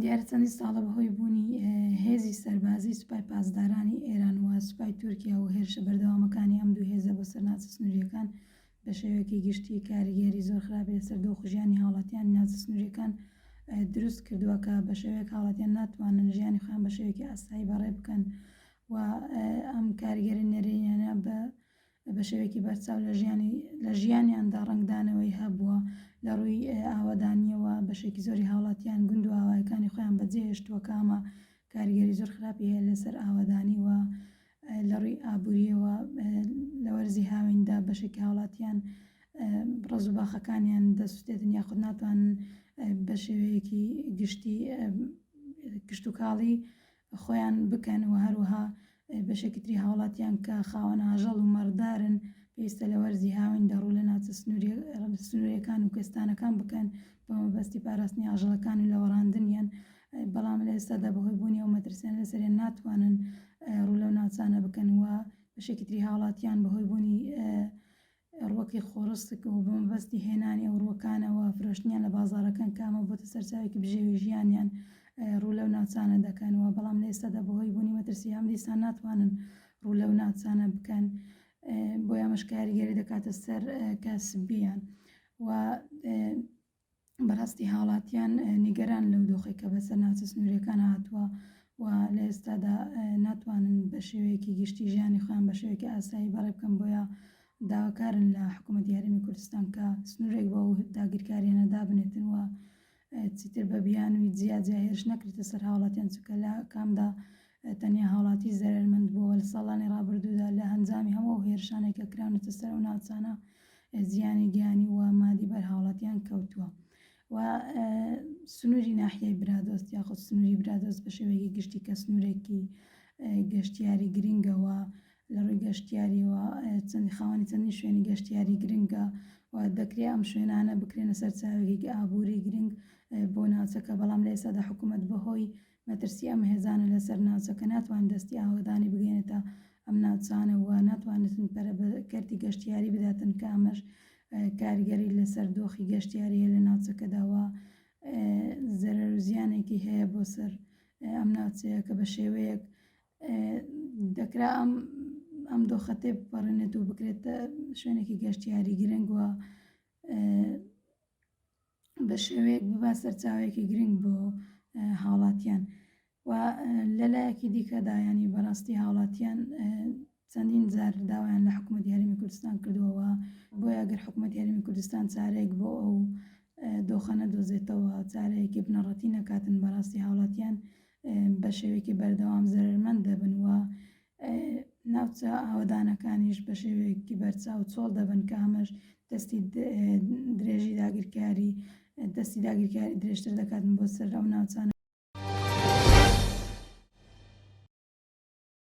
دیارە چەندین ساڵە بەهۆی بوونی هێزی سەربازی سوپای پاسدارانی ئێران و سوپای تورکیا و هێرشە بەردەوامەکانی ئەم دوو هێزە بۆ سەر ناوچە سنوورییەکان بە شێوەیەکی گشتی کاریگەری زۆر خراپی لەسەر دۆخ و ژیانی هاوڵاتیانی ناوچە سنوورییەکان دروست کردووە کە بە شێوەیەک هاوڵاتیان ناتوانن ژیانی خۆیان بە شێوەیەکی ئاسایی بەڕێ بکەن و ئەم کاریگەری نەرێنیانە بە بە شێوەیەکی بەرچاو لە ژیانی لە ژیانیاندا ڕەنگدانەوەی هەبووە لە ڕووی ئاوەدانیەوە بەشێکی زۆری هاوڵاتیان گوند و ئاوایەکانی خۆیان بەجێهێشتووە کە ئەمە کاریگەری زۆر خراپی هەیە لەسەر ئاوەدانی و لە ڕووی ئابووریەوە لە وەرزی هاویندا بەشێکی هاوڵاتیان ڕەز و باخەکانیان دەسوتێتن یاخود ناتوانن بە شێوەیەکی گشتی کشتوکاڵی خۆیان بکەن و هەروەها بەشێکی تری هاوڵاتیان کە خاوەن ئاژەڵ و مەڕدارن پێویستە لە وەرزی هاویندا ڕوو لە ناوچە سنووریەکان و کوێستانەکان بکەن بە مەبەستی پاراستنی ئاژەڵەکان و لەوەڕاندنیان بەڵام لە ئێستادا بەهۆی بوونی ئەو مەترسیانە لەسەریان ناتوانن ڕوو لەو ناوچانە بکەن و بەشێکی تری هاوڵاتیان بەهۆی بوونی ڕووەکی خۆڕسک و بە مەبەستی هێنانی ئەو ڕووەکانەوە فرۆشتنیان لە بازاڕەکان کە ئەمە بۆتە سەرچاوێکی بژێوی ژیانیان ڕوو لەو ناوچانە دەکەن و بەڵام لە ئێستادا بەهۆی بوونی مەترسی هەم دیسان ناتوانن ڕوو لەو ناوچانە بکەن بۆیە ئەمەش کاریگەری دەکاتە سەر کاسبیان و بەڕاستی هاوڵاتیان نیگەران لەو دۆخەی کە بەسەر ناوچە سنووریەکان هاتووە و لە ئێستادا ناتوانن بە شێوەیەکی گشتی ژیانی خۆیان بە شێوەیەکی ئاسایی بەڕێ بکەن بۆیە داواکارن لە حکوومەتی هەرێمی کوردستان کە سنوورێک بۆ ئەو داگیرکاریانە دابنێتن و چیتر بە بیانووی جیا جیا هێرش نەکرێتە سەر هاوڵاتیان چونکە لە کامدا تەنیا هاوڵاتی زەرەرمەند بووە لە ساڵانی ڕابردوودا لە ئەنجامی هەموو ئەو هێرشانەی کە کراونەتە سەر ئەو ناوچانە زیانی گیانی و مادی بەر هاوڵاتیان کەوتووە و سنووری ناحیەی برادۆست یاخود سنووری برادۆست بە شێوەیەکی گشتی کە سنوورێکی گەشتیاری گرنگەوە لە ڕووی گەشتیاریەوە چەند خاوەنی چەندین شوێنی گەشتیاری گرنگە و دەکرێت ئەم شوێنانە بکرێنە سەرچاوێکی ئابووری گرنگ بۆ ناوچەکە بەڵام لە ئێستادا حکوومەت بەهۆی مەترسی ئەم هێزانە لەسەر ناوچەکە ناتوانێت دەستی ئاوەدانی بگەێنێتە ئەم ناوچانە و ناتوانێتن پەرە بە کەرتی گەشتیاری بداتن کە ئەمەش کاریگەری لەسەر دۆخی گەشتیاری هەیە لە ناوچەکەدا و زەرەر و زیانێکی هەیە بۆ سەر ئەم ناوچەیە کە بە شێوەیەک دەکرا ئەم ئەم دۆخە تێبپەڕێنێت و بکرێتە شوێنێکی گەشتیاری گرنگ و بە شێوەیەک ببا سەرچاوەیەکی گرنگ بۆ هاوڵاتیان و لەلایەکی دیکەدا ینی بەڕاستی هاوڵاتیان چەندین جار داوایان لە حکوومەتی هەرێمی کوردستان کردووە بۆیە گەر حکوومەتی هەرێمی کوردستان چارەیەک بۆ ئەو دۆخە نەدۆزێتەوە چارەیەکی بنەڕەتی نەکاتن بەڕاستی هاوڵاتیان بە شێوەیەکی بەردەوام زەرەرمەند دەبن و ناوچە ئاوەدانەکانیش بە شێوەیەکی بەرچاو چۆڵ دەبن کە ئەمەش دەستی درێژی داگیرکاری دەستی داگیرکاری درێژتر دەکاتن بۆ سەر ئەو ناوچانە.